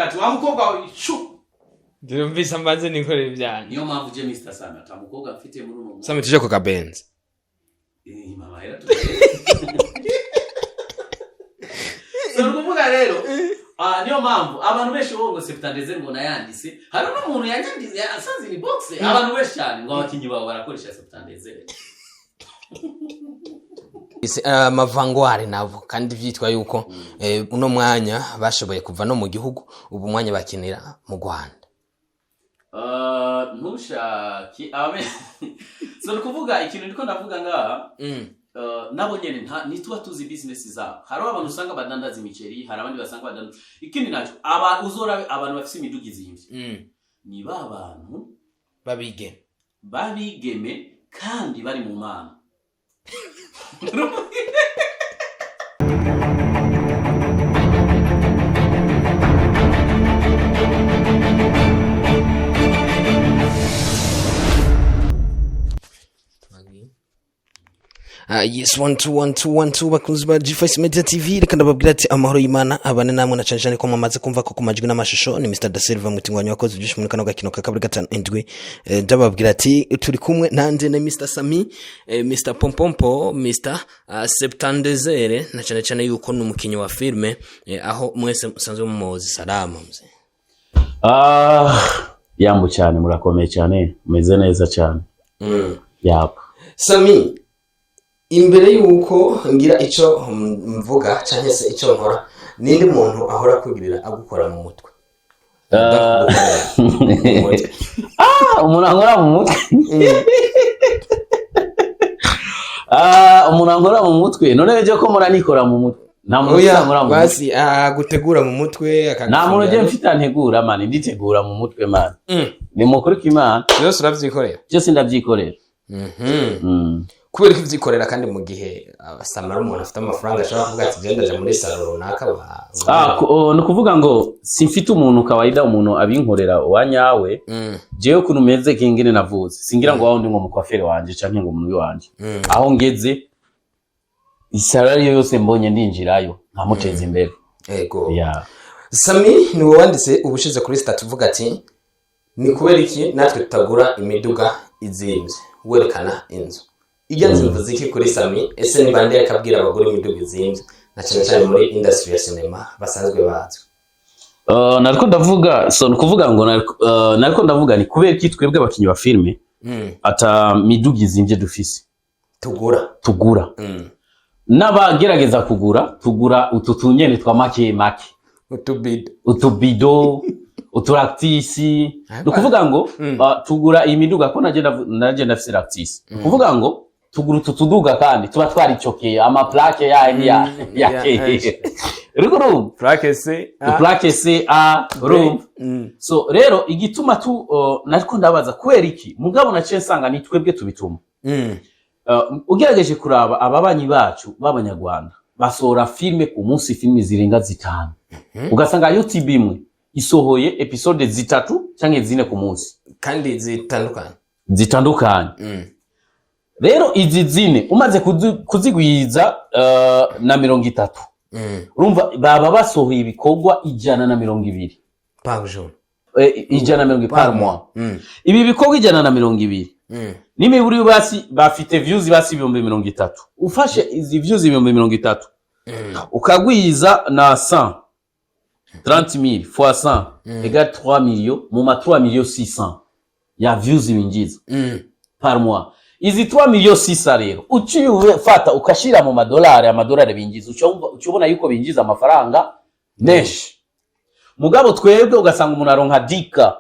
Avuga ati: "Wa mukobwa wawe shu." Ndumvise mbanze nikorera ibyanjye. Niyo mpamvu je, Mr Sami, ata mukobwa mfite muri uno mwanya. Sami, tuje ku kabenzi. Eh, mama hera tugende. So ni ukuvuga rero, niyo mpamvu abantu benshi bo ngo septante-deux, ngo nayanditse. Hari n'umuntu yanyanditse asanze ni box. Abantu benshi cyane ngo abakinyi bawe barakoresha septante-deux. Amavangwari nabo kandi vyitwa yuko uno mwanya bashoboye kuva no mu gihugu, ubu mwanya bakinira mu Rwanda. Ntushake so ni ukuvuga ikintu ndiko ndavuga ngaha, nabo nyene ntituba tuzi business zabo. Hariho abantu usanga badandaza imiceri, hari abandi basanga badandaza ikindi naco. Aba uzorabe abantu bafise imiduga izimvye, ni ba bantu babige babigeme kandi bari mu mana. Yes, one two one two one two. Bakunzi ba G5 Media TV, reka ndababwira ati amahoro y'Imana abane namwe, na cane cane ko mwamaze kumva ko ku majwi n'amashusho ni Mr Da Silva Mutingwanyi wakoze byinshi muri kano gakino ka kabiri gatanu indwi. Ndababwira ati turi kumwe nande na Mr Sami, Mr Pompompo, Mr Septandezere, na cane cane yuko ni umukinyi wa filme, aho mwese musanzwe mumuzi. Salama mzee. Ah, yambu cyane, murakomeye cyane, mumeze neza cyane. Yap. Sami, imbere yuko ngira ico mvuga canke se ico nkora, ninde muntu ahora kwigirira agukora mu mutwe? Mu mutwe. Ah, umuntu ankora mu mutwe. Ah, umuntu ankora mu mutwe. None ejo ko muranikora mu mutwe? Nta muntu Oya, ankora mu mutwe. Basi agutegura mu mutwe. Nta muntu uje mfite antegura, man. Nditegura mu mutwe, man. Ni mukuru k'Imana. Byose uravyikorera? Byose ndavyikorera. Kubera ko uvyikorera kandi mu gihe samara umuntu afite amafaranga ashobora kuvuga ati genda aja muri salon runaka Ah, oh, ni ukuvuga ngo simfite umuntu kawaida, umuntu abinkorera wa nyawe. Jewe ukuntu meze kingene navutse, singira ngo waho ndi ngo mukwafere wanje canke ngo umuntu wanje. Aho ngeze, isaro ariyo yose mbonye ndinjirayo nkamuteza imbere. Ego. Yeah. Sami, ni wowe wanditse ubushize kuri statut uvuga ati ni kubera iki natwe tutagura imiduga izimvye, werekana inzu ijya nzu. Mvuze iki kuri Sami? Ese ni bande akabwira abagura imiduga izimvye, na cyane cyane muri industry ya cinema basanzwe bazwi? Nariko ndavuga, so ni ukuvuga ngo nariko ndavuga ni kubera iki twebwe abakinyi ba filime ata miduga izimvye dufise tugura. Tugura. N'abagerageza kugura, tugura utu tunyene twa make make. Utubido. Utubido, uturactisi. Ni ukuvuga ngo tugura iyi miduga ko naje ndafise Ractis. Ni ukuvuga ngo tugura utu tuduga kandi tuba twaricokeye ama plaque ya ya ya uriko urumva? Plaque C A. Plaque C A, urumva? So rero igituma tu nariko ndabaza kubera iki, mugabo naciye nsanga ni twebwe tubituma. Ugerageje kuraba ababanyi bacu b'abanyarwanda basohora filime ku munsi, filime zirenga zitanu, ugasanga YouTube imwe isohoye episode zitatu canke zine ku munsi. Kandi zitandukanye. Zitandukanye. Rero izi zine umaze kuzigwiza na 30, urumva baba basohoye ibikorwa 120. Par jour. 120 par mois. Ibi bikorwa 120, n'imiburi basi bafite views basi 30,000. Ufashe izi views 30,000, ukagwiza na 100, 30,000 fois 100 égale 3 millions, mu ma 3 millions 600 ya views binjiza par mois. Izi 3 millions 600 rero uciye ufata ukashira mu madolari, amadolari binjiza, uca ubona yuko binjiza amafaranga menshi. Mugabo twebwe ugasanga umuntu aronka dika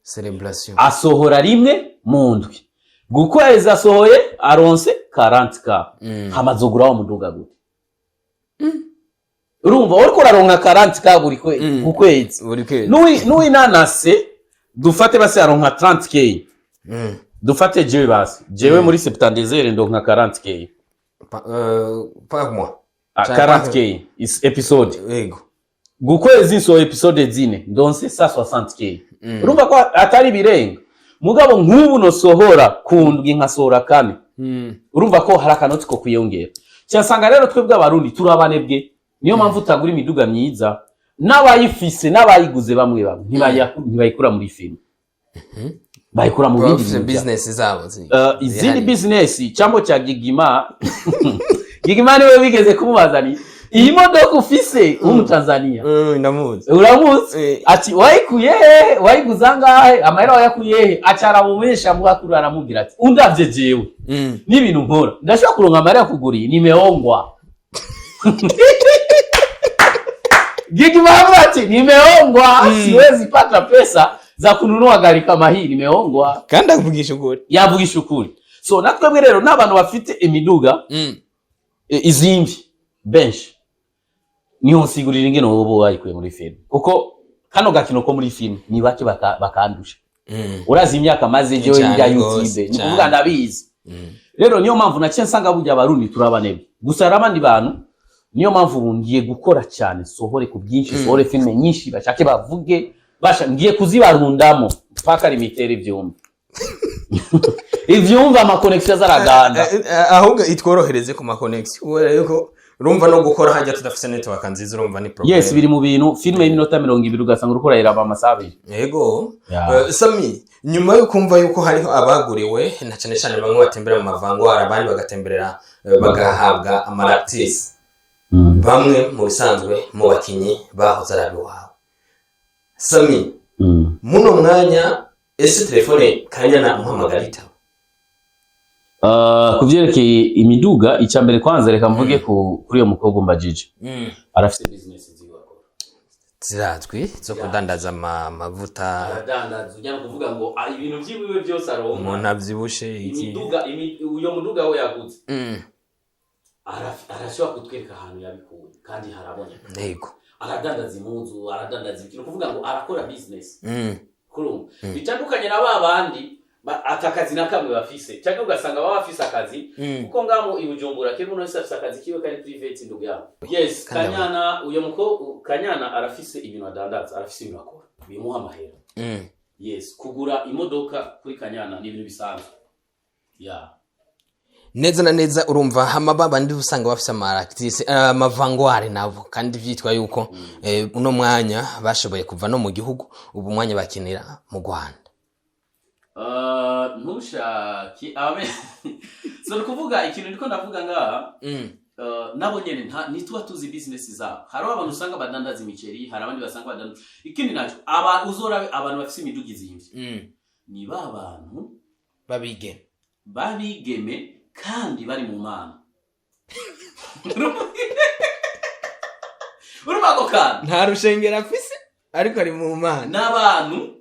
Celebration. Asohora rimwe mu ndwi, gukwezi asohoye aronse 40K. Hamazogura wa muduga gute? Urumva uriko uraronka 40K buri ku kwezi. Buri kwezi. N'uwinanase dufate basi aronka 30K. Dufate jewe, basi jewe muri septante-deux ndonka 40K. Par mois. Ah, 40K is episode. Yego. Gukwezi nsohoye episode zine, ndonse 160K. Urumva ko atari birenga. Mugabo nk'ubu nosohora ku ndwi nkasohora kane, urumva ko hari akanoti ko kwiyongera. Cyasanga rero twebwe Abarundi turi abanebwe, niyo mpamvu utagura imiduga myiza. N'abayifise n'abayiguze bamwe bamwe ntibayikura muri filime, bayikura mu Baba bindi bafise bintu business zabo izindi zihariye. Business cyangwa cya Gigima. Gigima niwe wigeze kumubaza ni iyi modoka ufise w'Umutanzania. Ndamuzi. Uramuzi? Eh. Ati wayikuye hehe? Wayiguze angahe? Amahera wayakuye hehe? Aca aramumenyesha amakuru, aramubwira ati undavye jewe n'ibintu nkora ndashobora kuronka amahera yo kugura iyi, nimeongwa. Gigima aravuga ati nimeongwa, siwezi pata pesa za kununua gari kama hii, nimeongwa. Kandi avugisha ukuri. Yavugisha ukuri. So natwebwe rero n'abantu bafite imiduga izimvye benshi, niho nsigurira ingene wowe wayikuye muri filime, kuko kano gakino ko muri filime ni bake bakandusha. Urazi imyaka maze jewe Cane njya gose, YouTube, ni cane. kuvuga ndabizi. Rero niyo mpamvu naciye nsanga burya Abarundi turabanebwe gusa, hari abandi bantu. Niyo mpamvu ubu ngiye gukora cyane, sohore ku bwinshi, sohore filime nyinshi, bashake bavuge basha, ngiye kuzibarundamo mpaka limitere ivyumba ivyumva ama connection zaraganda. Ahubwo itworohereze ku ma connection, kubera yuko urumva no gukora hajya tudafise network nziza, urumva ni problem. Yes, biri mu bintu. Filime y'iminota 20 ugasanga uriko urayiraba amasaha 2. Yego. Yeah. Sami, nyuma yo kumva yuko hariho abaguriwe, na cyane cyane bamwe batembera mu mavangwara, abandi bagatemberera bagahabwa amaractisi, bamwe mu bisanzwe mu bakinyi bahoze ari abiwawe, Sami, muno mwanya ese telefone Kanyana umuhamagara itaba? Ku vyerekeye imiduga, icya mbere kwanza reka mvuge kuri uyo mukobwa umbajije, arafise business ziwe akora. Zirazwi zo kudandaza amavuta. Aradandaza, ujya no kuvuga ngo ibintu vyiwiwe byose aronka. Umuntu avyibushe iki? Imiduga uyo muduga we yaguze, arashobora kutwereka ahantu yabikuye kandi haraboneka. Aradandaza impuzu, aradandaza ibintu, kuvuga ngo arakora business. Kurumva bitandukanye na ba bandi atakazi na kamwe bafise, cyangwa ugasanga baba bafise akazi, kuko ngamo i Bujumbura kera umuntu wese afise akazi kiwe kari private, ndugu yabo. Yes. Kandi Kanyana, uyo muko Kanyana arafise ibintu adandaza, arafise ibintu akora bimuha amahera. Yes, kugura imodoka kuri Kanyana ni ibintu bisanzwe, yeah. Neza na neza. Urumva hama babandi usanga bafise amaractisi, amavangware nabo, kandi vyitwa yuko uno mwanya bashoboye kuva no mu gihugu, ubu mwanya bakinira mu Rwanda. Ntushake so ni kuvuga ikintu ndiko ndavuga ngaha, nabo nyene ntituba tuzi business zabo. Hariho abantu usanga badandaza imiceri, hari abandi basanga badandaza ikindi naco. Aba uzorabe abantu bafise imiduga izimvye, ni ba bantu babige babigeme kandi bari mu Mana. Urumva ako kantu? Nta rushengero afise ariko ari mu Mana. N'abantu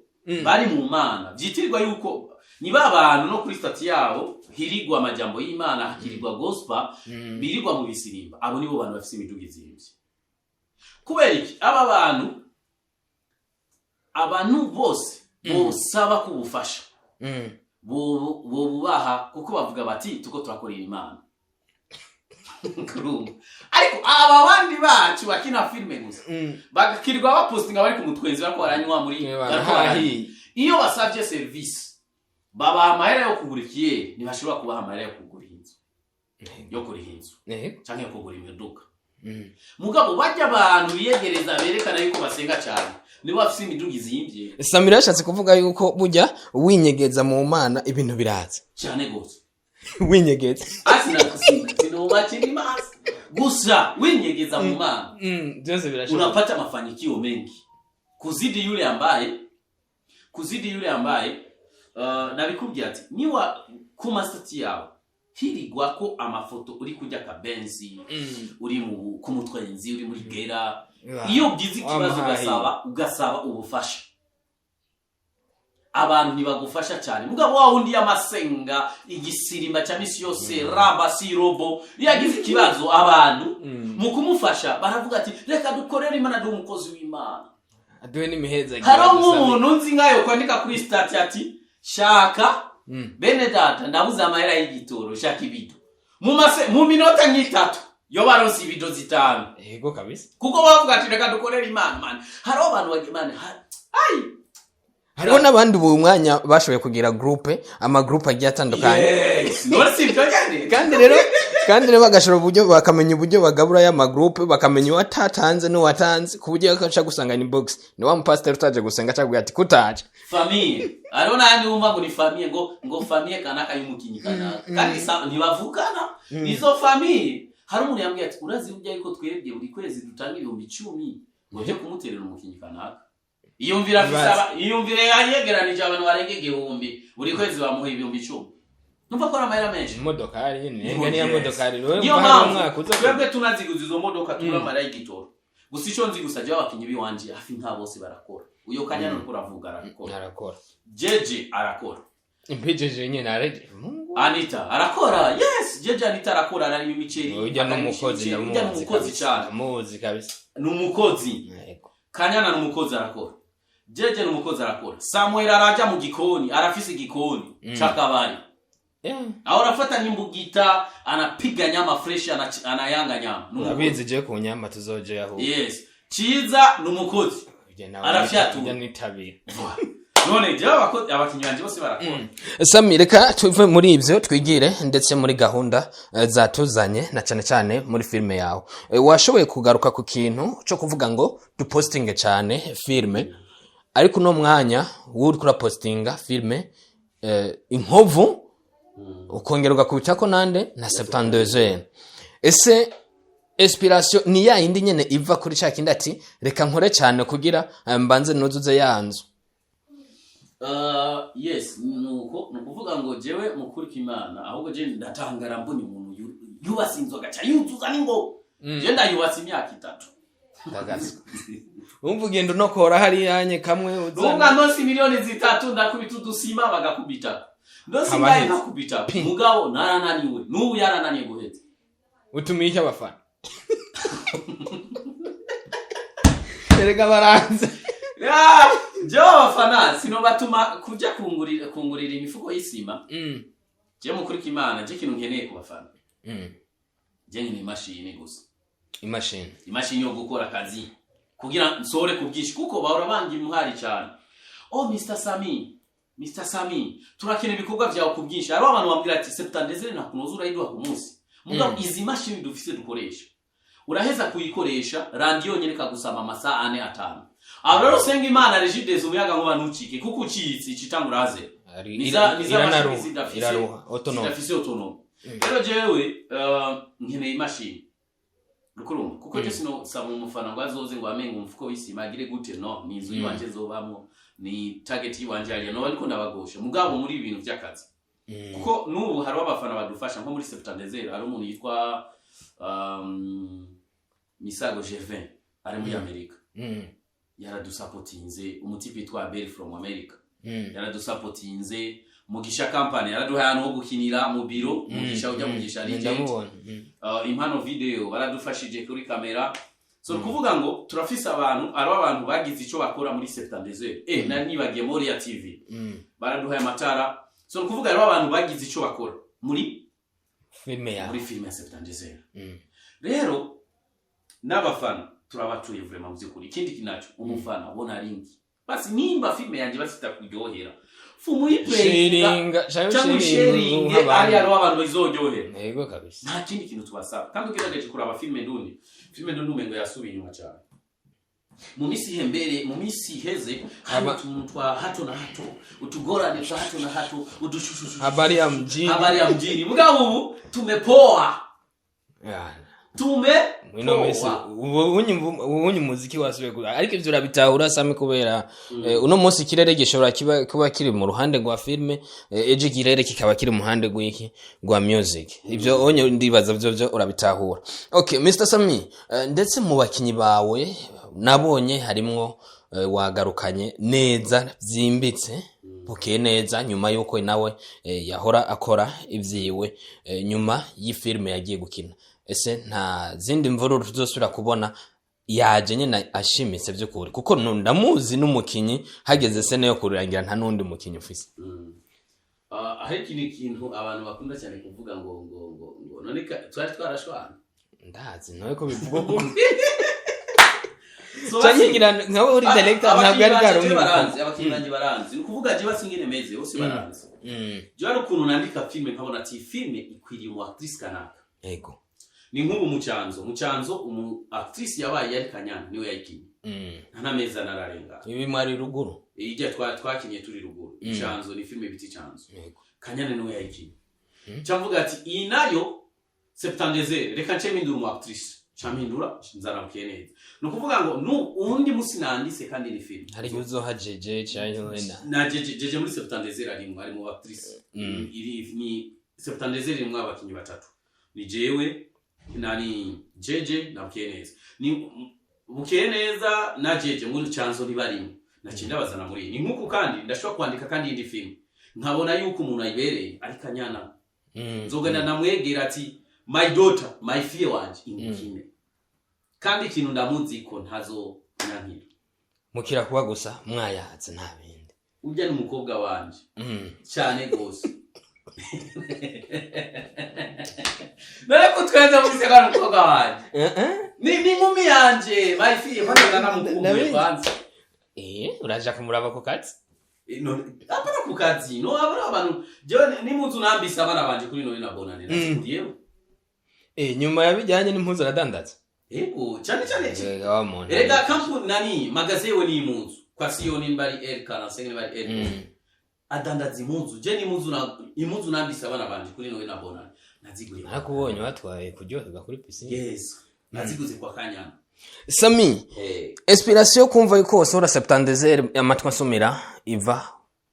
bari mu Mana byitirirwa yuko ni ba bantu no kuri statut yabo hirigwa amajambo y'Imana, hakirirwa gospel, birirwa mu bisirimba. Abo nibo bantu bafise imiduga izimvye. Kubera iki? Aba bantu, abantu bose bosaba kubufasha bobubaha, kuko bavuga bati tuko turakorera Imana. Kurumva, ariko aba bandi bacu bakina filime gusa, bagakirirwa bapostinga bari ku mutwenzi, bariko baranywa muri bariko baranywa. Iyo basabye serivisi babaha amahera yo kugura ikiyeri, ntibashobora kubaha amahera yo kugura inzu, yo kuriha inzu canke yo kugura imiduga. Mugabo bajya abantu biyegereza berekana yuko basenga cyane nibo bafise imiduga izimvye. Samira yashatse kuvuga yuko burya winyegeza mu Mana ibintu biraza. Cyane gose. Winyegeza. Sinubakira imazi gusa, winyegeza mu Mana Byose birashoboka. Unapata mafanikio mengi kuzidi yule ambaye nabikubwiye ati niwa ku ma statut yawe hirigwako amafoto uri kurya akabenzi, uri mu ku mutwenzi, uri muri gera, iyo ugize ikibazo Wamuhaye. ugasaba ubufasha, abantu ntibagufasha cyane. Mugabo wa wundi y'amasenga igisirimba cya misi yose raba si robo, iyo agize ikibazo abantu mu kumufasha baravuga ati reka dukorere Imana, duhe umukozi w'Imana. Aduhe n'imiheza. Hariho nk'umuntu nzi nkayo kwandika kuri statut ati shaka bene data, ndabuze amahera y'igitoro, shaka ibido. Mu minota nk'itatu yo baronse ibido 5. Yego kabisa. Kuko bavuga ati reka dukorere Imana. Mani hariho abantu bagira Imana ai. Hariho n'abandi ubu mwanya bashoboye kugira groupe, amagroupe agiye atandukanye. Yes, none si ibyo nyene? Kandi rero Kandi rero bagashira uburyo, bakamenya uburyo bagabura y'ama groupe, bakamenya uwatatanze n'uwatanze, ku buryo agaca gusanga inbox ni wa mupasiteri utaje gusenga, acakubwira ati kutaje. Famille, hariho n'ayandi wumva ngo ni famille, ngo famille kanaka y'umukinyi kanaka, kandi ntibavukana izo famille. Hari umuntu yambwiye ati: "Urazi burya yuko twebwe buri kwezi dutanga 10,000 ngo byo kumuterera umukinyi kanaka?" Iyumvira afise iyumvire yegeranije abantu barenga 1000, buri kwezi bamuha 10,000. Numva ko ari amahera menshi. Imodokari nyine nenga niya modokari wewe. Niyo mva hari mpamvu umwaka uza. Twebwe tunaziguza izo modoka, turamara y'igitoro gusa. Ico nzi gusa, jewe abakinyi biwanje hafi nka bose barakora. Uyo Kanyana uriko uravuga arakora. Arakora. Jeje arakora. Impejeje nyine areje Mungu. Anita arakora, yes. Jeje Anita arakora, ararima imiceri. Ujya akarima n'umukozi. imiceri, ujya Ndamuzi n'umukozi kabisa. cyane. Ndamuzi kabisa. Ni umukozi. Yego. Kanyana ni umukozi, arakora. Jeje ni umukozi, arakora. Samuel araja mu gikoni, arafise igikoni c'akabari, aho arafata n'imbugita, anapiga nyama fresh, anayanga nyama. Ni umukozi. Urabizi je ku nyama tuzoje aho. Yes, Ciza ni umukozi. Ujya nawe. Arafyatura. Ujya nitabira. None jewe abakinyi banje bose barakora. Sami, reka tuve muri ibyo twigire ndetse muri gahunda zatuzanye, na cyane cyane muri filime yawe. Washoboye kugaruka ku kintu cyo kuvuga ngo dupostinge cyane filime, ariko uno mwanya wowe uriko urapostinga filime Inkovu, ukongera ugakubitako nande na 72. Ese inspiration ni ya yindi nyene iva kuri ca kindi ati reka nkore cyane kugira mbanze nuzuze ya nzu? Yes, nuko ni ukuvuga ngo jewe mukuri k'Imana, ahubwo je ndatangara mbonye umuntu yubatse inzu agaca yuzuza n'ingo. Je ndayubatse imyaka 3. Ndagatswe wumva ugenda unokora hariya nye kamwe Nuvuga uzana. Ndonsi miliyoni 3, ndakubita udusima bagakubita, ndonsi Haba ngaye heza. nkakubita, mugabo narananiwe, n'ubu yarananiye guheza. Utumiye iki abafana? Erega baranze. Ya, jewe abafana sinobatuma kuja kungurira imifuko y'isima. Je mukuri k'Imana, je ikintu nkeneye ku bafana, je nkeneye imashini gusa. Imashini. Imashini yo gukora akazi kugira nsohore ku bwinshi, kuko bahora banga imuhari cyane: "Oh Mr Sami, Mr Sami, turakenera ibikorwa byawe ku bwinshi." Hariho abantu bambwira ati: "Septante-deux nta kuntu urayiduha ku munsi." Mugabo izi mashini dufise dukoresha, uraheza kuyikoresha randi yonyene kagusaba amasaha 4, 5. Aho rero usenga Imana Regideso umuyaga nkuba ntucike, kuko ucitse icitanga uraze. Niza mashini Iranaruha. Iraruha autonome. Zidafise autonome. Rero jewe nkeneye imashini rukurumva, kuko je sinosaba umufana ngo azoze ngo amenga umufuko w'isima agire gute. No ni inzu yiwanje nzobamwo, ni target yiwanje hariya, noba ariko ndabagosha. Mugabo muri ibi bintu vy'akazi, kuko n'ubu hariho abafana badufasha nko muri septante-deux, hari umuntu yitwa Misago Gervin ari muri Amerika, yaradusapotinze. Umutipe yitwa Abel from America yaradusapotinze. Mugisha Company yaraduhaye ahantu ho gukinira mu biro. Mugisha ujya Mugisha Legend. Ndamubona. Impano Video baradufashije kuri kamera. So ni ukuvuga ngo turafise abantu, ari abantu bagize ico bakora muri septante-deux. Nari nibagiye Moria TV, baraduhaye amatara. So ni ukuvuga hariho abantu bagize ico bakora muri filime yawe. Muri filime ya septante-deux. Rero n'abafana turabatuye vraiment mu by'ukuri. Ikindi kinaco, umufana ubona ringi basi nimba filime yanjye basita kuryohera, fumuyiplayinga Sharinga. cyangwa usharinge ari hariho abantu bizoryohera. Yego kabisa. Nta kindi kintu tubasaba. Kandi ugerageje kuraba filime ndundi, filime ndundi umengo yasubiye inyuma cyane mu minsi ihembere. Mu minsi iheze hari utuntu twa hato na hato, utugorane twa hato na hato, udushushushushu. Habari ya mjini. Habari ya mjini. Mugabo ubu tumepoa. Ya. Tume Mwino misi ubunye umuziki wasubiye ariko ivyo urabitahura Sami, kubera uno munsi ikirere gishobora kuba kiri mu ruhande rwa filme, ejo ikirere kikaba kiri mu ruhande rw'iki, rwa music. Ivyo onye ndibaza vyo urabitahura. Okay, Mr Sami, ndetse mu bakinyi bawe nabonye harimwo wagarukanye neza vyimbitse bukeye neza, nyuma yuko nawe yahora akora ivyiwe, nyuma y'ifilme yagiye gukina. Ese nta zindi mvururu tuzosubira kubona? Yaje nyine ashimitse by'ukuri, kuko ndamuzi n'umukinyi hageze scène yo kurangira nta n'undi mukinyi ufise. Aho iki ni ikintu abantu bakunda cyane kuvuga ngo none twari twarashwana. Ndazi nawe ko bivuga ko So, canke ngira nkawe uri director ntabwo yari abakinyi banje bwaronke. Baranzi, abakinyi banje baranzi. Ni ukuvuga je basi ingene meze bose baranzi. Je hari ukuntu nandika filme nkabona ati filme ikwiriye umu actrice kanaka. Ego. Ni nk'ubu Mucanzo umu actrice yabaye yari Kanyana, niwe yayikinye. Nta n'amezi anararenga. Ibi mwari ruguru? Ijya twakinye turi ruguru. Icanzo ni filime bita Icanzo. Kanyana niwe yayikinye. Cavuga ati iyi nayo septante-deux heures, reka nce mpindura umu actrice, ca mpindura nzana Bukeye Neza. Ni ukuvuga ngo nu uwundi musi nanditse kandi ni filime. Hari igihe uzoha Jeje canke wenda Na Jeje muri septante-deux heures arimwo, ari mu actrice. Iri ni septante-deux heures, irimwo abakinyi batatu, ni jewe nani, Jeje na Bukeye Neza. Ni Bukeye Neza na Jeje muri Canzo ntibarimo, naciye ndabazana muri iyi. Ni nk'uku kandi ndashobora kwandika kandi iyindi filime, nkabona yuko umuntu ayibereye ari Kanyana. Nzogenda namwegera ati my daughter, my fille wanje, ingukine. Kandi ikintu ndamuzi ko ntazo nyankira. Mukira kuba gusa mwayahatse, nta bindi. Urya ni umukobwa wanje cyane gose. None ko tweza muri ko ari umukobwa wanje? Ni inkumi yanje, my fille, kwanza nanamukumbuye. Kwanza. Uraja kumuraba ku kazi? None apana ku kazi, no abana abantu jewe n'impuzu nambise abana banje kuri none na bonane nazikuriyeho. Nyuma yabijyanye n'impuzu aradandaza? Ego, cyane cyane. Wa muntu. Erega kampuni nani, magasin we ni impuzu kwa Siyoni, bari L45, bari L. Adandaza impuzu. Je n'impuzu na impuzu nambise abana banje kuri nowe na bonane naziguriye. Nakubonye watwaye kuryoherwa kuri piscine. Yes, naziguze kwa Kanyana. Sami, inspiration yo kumva yuko wasohora septante-deux heures, amatwi asumira, iva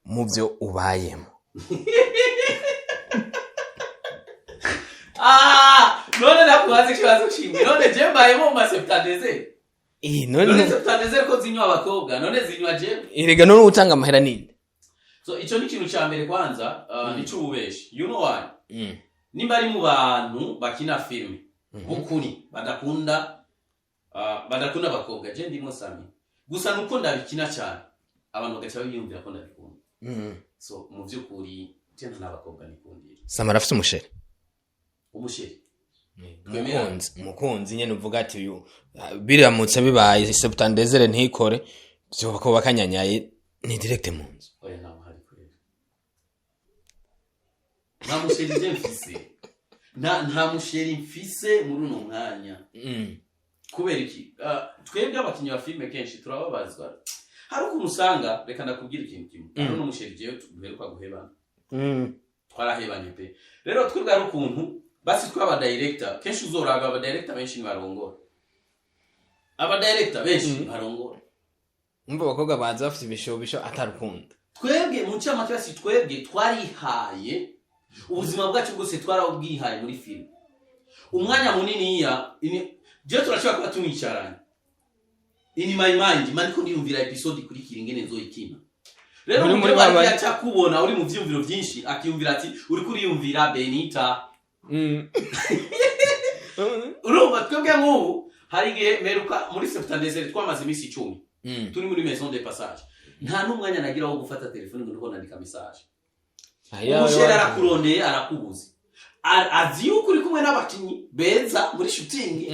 mu byo ubayemo. Ah, none nakubaza ikibazo kimwe. None je mbayemo mu ma septante-deux heures? None None septante-deux heures ko zinywa abakobwa, none zinywa je? Erega none utanga amahera ninde? So ico ni ikintu ca mbere kwanza, ni c'ububeshi. You know why? Nimba ari mu bantu bakina filime bukuri badakunda abakobwa, je ndimo Sami. Gusa nuko ndabikina cyane, abantu bagaca biyumvira ko ndabikunda. So mu by'ukuri je nta n'abakobwa nikundira. Sami arafise umuchéri? Umuchéri? Umukunzi nyene uvuga ati uyu, biramutse bibaye septante-deux heures ntikore, vyoba ko bakanyanyaye ni direct mu nzu. Oya, ntawe uhari kwera. Nta muchéri je mfise, nta muchéri mfise muri uno mwanya. Kubera iki? Twebwe abakinnyi ba filime kenshi turababazwa. Hari ukuntu usanga, reka ndakubwira ikintu kimwe, hariho n'umuchéri jewe duheruka guhebana. Twarahebanye pe. Rero twebwe hari ukuntu basi twaba director, kenshi uzoraba aba director benshi ntibarongora, aba director benshi ntibarongora. Umva, abakobwa baza bafite ibishobisho atarukundo. Twebwe mu ncamake basi twebwe twarihaye ubuzima bwacu bwose, twarabwihaye muri filime umwanya muniniya. Jewe turashobora kuba tumwicaranye, in my mind mba ndiko ndiyumvira episode ikurikira ingene nzoyikina. Rero Muri muri babandi- aca kubona uri mu vyiyumviro vyinshi, akiyumvira ati uriko uriyumvira Benita. Urumva twebwe nk'ubu hari igihe meruka muri septante-deux heures twamaze iminsi 10 turi muri maison de passage, nta n'umwanya nagira wo gufata telefone ngo ndiko nandika message. Umuchéri arakurondeye, arakubuze. Azi yuko uri kumwe n'abakinyi beza muri shooting,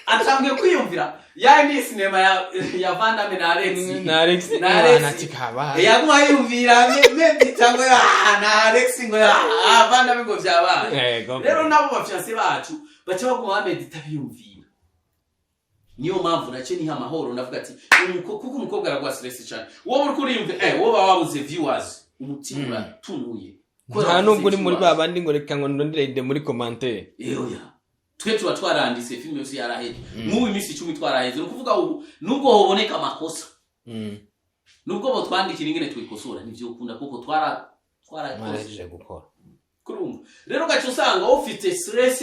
atangiye kwiyumvira ya ni sinema ya Van Damme na Alex. Na Alex. Na Alex. Ati kabaye. Yaguma yiyumvira medita ngo na Alex ngo Van Damme ngo vyabaye. Yego. Rero nabo bafiancé bacu baca baguma bamedita biyumvira. Niyo mpamvu nace niha amahoro, ndavuga ati kuko umukobwa araguha stress cyane, wowe uriko uriyumvira wowe wabuze viewers, umutima uratunuye. Nta nubwo uri muri ba bandi ngo reka ngo ndondere idée muri commentaire. Eoya, twe tuba twaranditse filime yose yaraheze. Nk'ubu iminsi 10 twaraheze. Ni ukuvuga ubu nubwo hoboneka amakosa, nubwo botwandikira ingene twikosora, ntivyokunda kuko twarakoze. Mwarahejeje gukora. Kurumva rero ugaca usanga ufite stress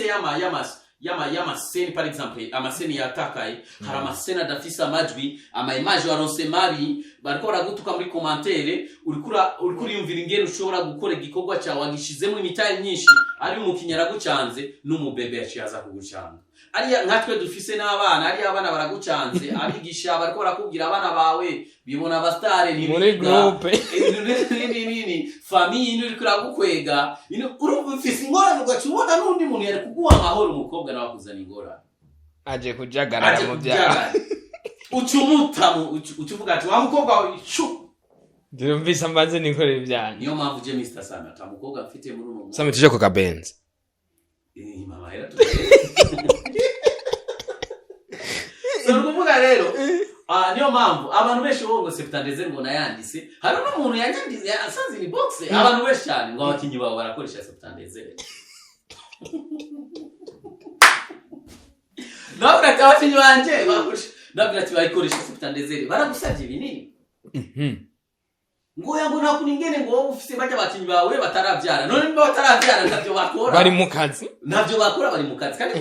y'amascènes, par exemple amascènes yatakaye, hari amascènes adafise amajwi, ama image waronse mabi, bariko baragutuka muri commentaire, uriko uriyumvira ingene ushobora gukora igikorwa cyawe wagishizemo imitahe myinshi, ari umukinyi aragucanze, n'umubebe yaciye aza kugucanga, ariya nkatwe dufise n'abana, ariya abana baragucanze, abigisha bariko barakubwira abana bawe bibona abasitare. Muri groupe. Nini nini, famille ino iriko iragukwega ino, urumva ufise ingorane, ugaca ubona n'undi muntu yari kuguha amahoro, umukobwa nawe akuzana ingorane. Aje kujagarara Aje mu byaha. kubyagara. Uca umutamu, uca uvuga ati wa mukobwa wawe shu. Ndumvise mbanze nikorera ibyanyu. Niyo mpamvu je Mr Sami ata mukobwa mfite muri uno mwanya. Sami, tuje ku kabenzi. Mama hera tugende. So ni ukuvuga rero, niyo mpamvu abantu benshi bo ngo septante-deux heures ngo nayanditse. Hari n'umuntu yanyanditse asanze ni box. Abantu benshi cyane ngo abakinyi bawe barakoresha septante-deux heures. Nabwira ati abakinyi banje bakoresha, nabwira ati bayikoresha septante-deux heures, baragusabye ibinini. Ngo ya, ngo nta kuntu ingene ngo wowe ufise bajya abakinyi bawe batarabyara. None niba batarabyara, ntavyo bakora. Bari mu kazi. Ntabyo bakora, bari mu kazi. Kandi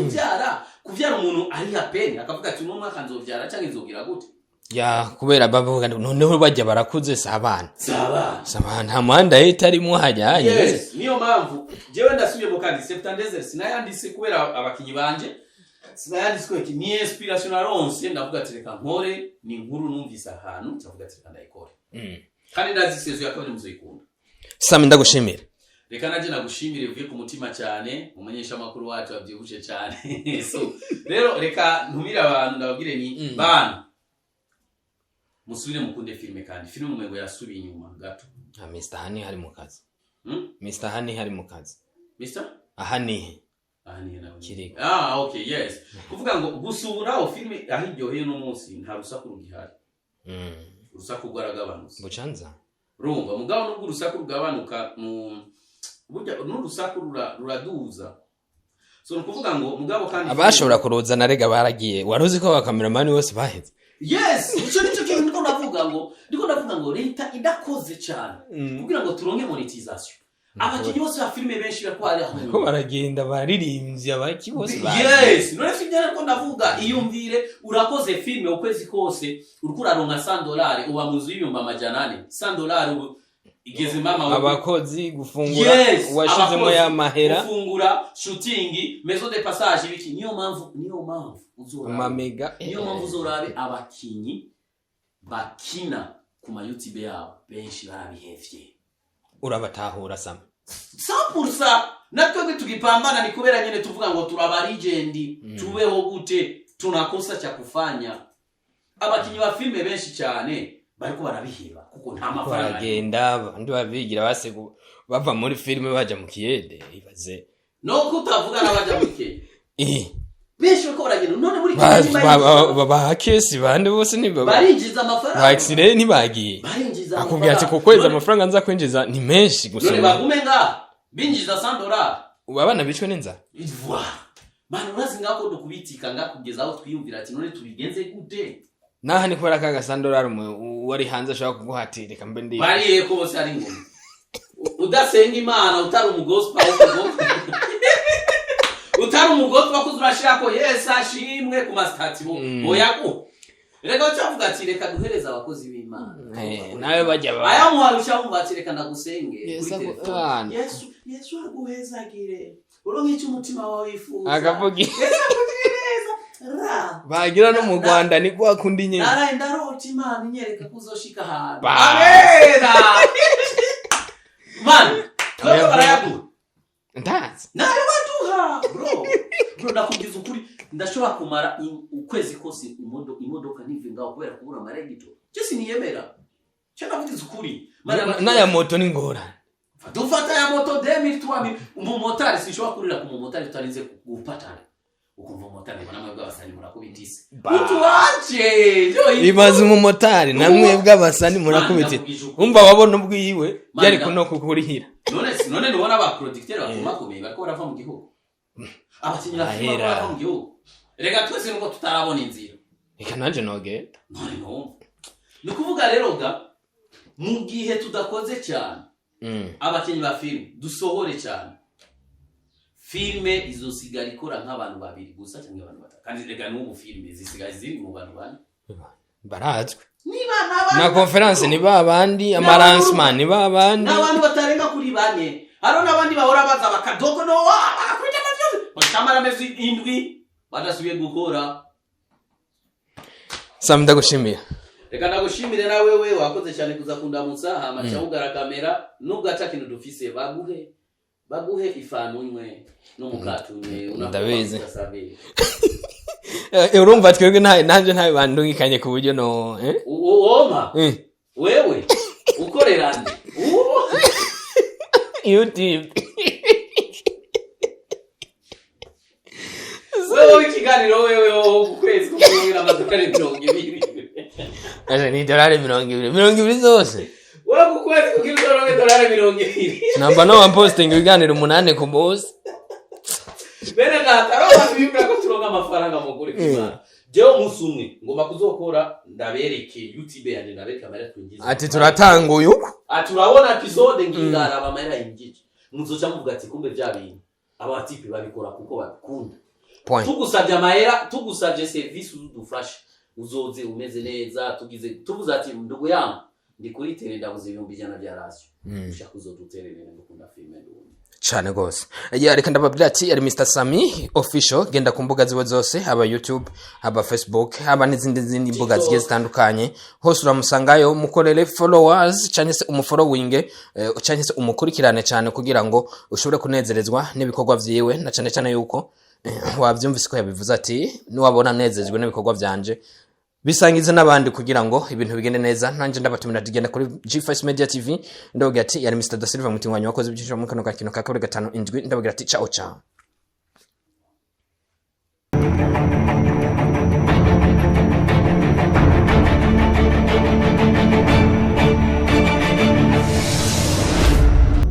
kubyara umuntu ari apene akavuga ati uno mwaka nzobyara cyangwa nzogira gute. Ya, kubera bavuga ngo noneho bajya barakuze, si abana. Saba. Si abana, nta muhanda leta arimo hajya. Yes, niyo mpamvu jewe ndasubiyemo kandi septante-deux heures sinayanditse kubera abakinyi banje, sinayanditse kubera iki, ni inspiration naronse. Ndavuga ati reka nkore, ni inkuru numvise ahantu, ndavuga ati reka ndayikore. Kandi ndazi saison ya kabiri muzoyikunda. Sami, ndagushimira. Reka nanjye nagushimire uvuye ku mutima cyane, umumenyesha amakuru wacu wabyibushe cyane. So rero reka ntumire abantu, ndababwire ni bantu musubire mukunde filime, kandi filime umengo yasubiye inyuma gato. Ah, Mr Hani hari mu kazi. Hmm? Mr Hani hari mu kazi. Mr Aha nihe? Aha nihe nawe? Kiriko. Ah, okay, yes. Kuvuga ngo gusa ubu naho filime aho iryoheye no munsi nta rusaku rugihari. Urusaku rwaragabanutse. Bucanza. Urumva mugabo nubwo urusaku rugabanuka mu burya n'urusaku ruraduza. So ni ukuvuga ngo mugabo kandi Abashobora kuruzana rega baragiye. Wari uzi ko abakameramani bose baheze? Yes, icyo nicyo kintu ndiko ndavuga ngo leta idakoze cyane kugira ngo turonke monetization, abakinnyi bose ba filime benshi bariko bari Ko baragenda, baririmbyi, abaki bose bagiye. Yes, none si ibyo ariko ndavuga. Iyumvire urakoze filime ukwezi kose, uriko uraronka $100, uba mu nzu y'400,000. $100 ubu igeze mama we. Abakozi, gufungura, washizemo abakozi, ya mahera. Gufungura, shooting, maison de passage, ibiki. Niyo mpamvu uzorabe amamega. Niyo mpamvu uzorabe abakinyi bakina ku ma YouTube yabo benshi barabihevye. Urabatahura, Sama? 100%. Natwebwe tugipambana ni kubera nyene tuvuga ngo turaba legend, tubeho gute, tunakosa cha kufanya. Abakinyi ba filime benshi cyane bariko barabiheba kuko nta mafaranga. Baragenda, abandi babigira basegu bava muri filime baja mu kiyede, ibaze. No kutavuga n'abaja muri Kenya. Benshi bariko baragenda none muri Kenya. Ba kesi bande bose ni Barinjiza amafaranga. Ba X-ray ntibagiye. Barinjiza. Akubwira ati ku kwezi None- amafaranga nza kwinjiza ni menshi None gusumba. Bagume ngaha binjiza $100. Ubu abana bicwe n'inzara. Voilà. Mani urazi ngako dukubitika ngakugeza aho twiyumvira ati none tubigenze gute? Naha ni kubera ka gasandorari wari hanze ashobora kuguha ati reka mbe ndi. Bariye ko bose ari ingoma. Udasenga Imana, utari umugospa wo kugo, utari umugospa kuza urashirako Yesu ashimwe ku ma statuts bo oyagu. Reka ucavuga ati reka duhereze abakozi b'Imana. Nawe bajya ba Aya muharusha wumva ati reka ndagusenge Yesu kuri telefone. Bana. Yesu, Yesu aguhezagire, uronke icyo umutima wawe wifuza. Akavuga. Yesu akugirire neza ra. Bagira no mu Rwanda ni kwa kundi nyine. Naraye ndarota Imana inyereka ko uzoshika ahantu. Ba. Amena. Man, twebwe barayaguha. Ndazi. Nayo baduha, bro. Bro, ndakubwiza ukuri, ndashobora kumara ukwezi kose imodoka ntive ngaho kubera kubura amaregito. Cyo siniyemera. Cyo ndavugiza ukuri. N'aya moto ni ngorane. Dufata ya moto 2000, 3000, umumotari sinshobora kurira ku mumotari tutarinze gupatana. Ukumva umumotari ngo namwe bw'abasani murakubitise. Ba. Utuwaje. Ibaze umumotari namwe bw'abasani murakubita. Ndakubwije ukuri. Umva wabona ubwiwe byari Manda. kuno kukurihira. None nubona ba producteur bakomakomeye bariko barava mu gihugu, abakinyi ba filime Ahera. bariko barava mu gihugu. Reka twese nuko tutarabona inzira. Reka nanje nogenda. None numva ni ukuvuga rero ga mu gihe tudakoze cyane, abakinyi ba filime dusohore cyane filime, izosigara ikora nk'abantu babiri gusa cyangwa abantu batatu. Kandi reka n'ubu filime zisigaye ziri mu bantu bane. Barazwi. Niba n'abandi Na conférence ni ba bandi, ama lancement ni ba bandi. N'abantu batarenga kuri bane. Hariho n'abandi bahora baza bakadogonowa, bakakubita amavyose, bakamara amezi 7 badasubiye gukora. Sam, ndagushimiye. Reka ndagushimire na wewe, wakoze cyane kuza kundamutsa. Hama ca ugara kamera, nubwo ata kintu dufise, baguhe ifanu unywe n'umukate unywe. Ndabizi. Urumva twebwe nta nanje nta bandungikanye ku buryo no Woma. Wewe ukorera nde uwo? YouTube. Wewe ikiganiro, wewe wowe ku kwezi kukuronka amadolari 20. Aje ni dolari 20, 20 zose. Wewe ku kwezi kugira uzoronke dolari 20. Namba no wamposting ibiganiro 8 ku munsi. Bene data, ari abantu biyumvira ko turonka amafaranga mu kuri kw'Imana. Jewe umunsi umwe ngomba kuzokora, ndabereke YouTube yanjye, ndabereke amahera twinjiza. Ati turatanguye uko. Ati urabona episode ngingaraba amahera yinjije, muzoca muvuga ati kumbe vya bintu aba types babikora kuko babikunda. Point. Tugusabye amahera, tugusabye serivisi udufashe, uzoze umeze neza. Tugize tuvuze ati ndugu yangu, ndi kuri tele, ndabuze 100,000 bya ration, ushaka uzodutererere, ndukunda filime ndundi. Cane gose. Ya, reka ndababwira ati ari Mr Sami Official. Genda ku mbuga ziwe zose, haba YouTube, haba Facebook, haba n'izindi zindi mbuga zigiye zitandukanye, hose uramusangayo. Mukorere followers canke se umufollowing, canke se umukurikirane cyane kugira ngo ushobore kunezerezwa n'ibikorwa vyiwe, na cane cane yuko wavyumvise ko yabivuze ati niwabona nezejwe n'ibikorwa vyanje, bisangize n'abandi kugira ngo ibintu bigende neza. Nanje ndabatumira tugenda kuri G5 Media TV. Ndababwira ati yari Mr Da Silva mutingwanyi wakoze byinshi mu kano gakino ka kabiri gatanu indwi. Ndababwira ati ciao ciao.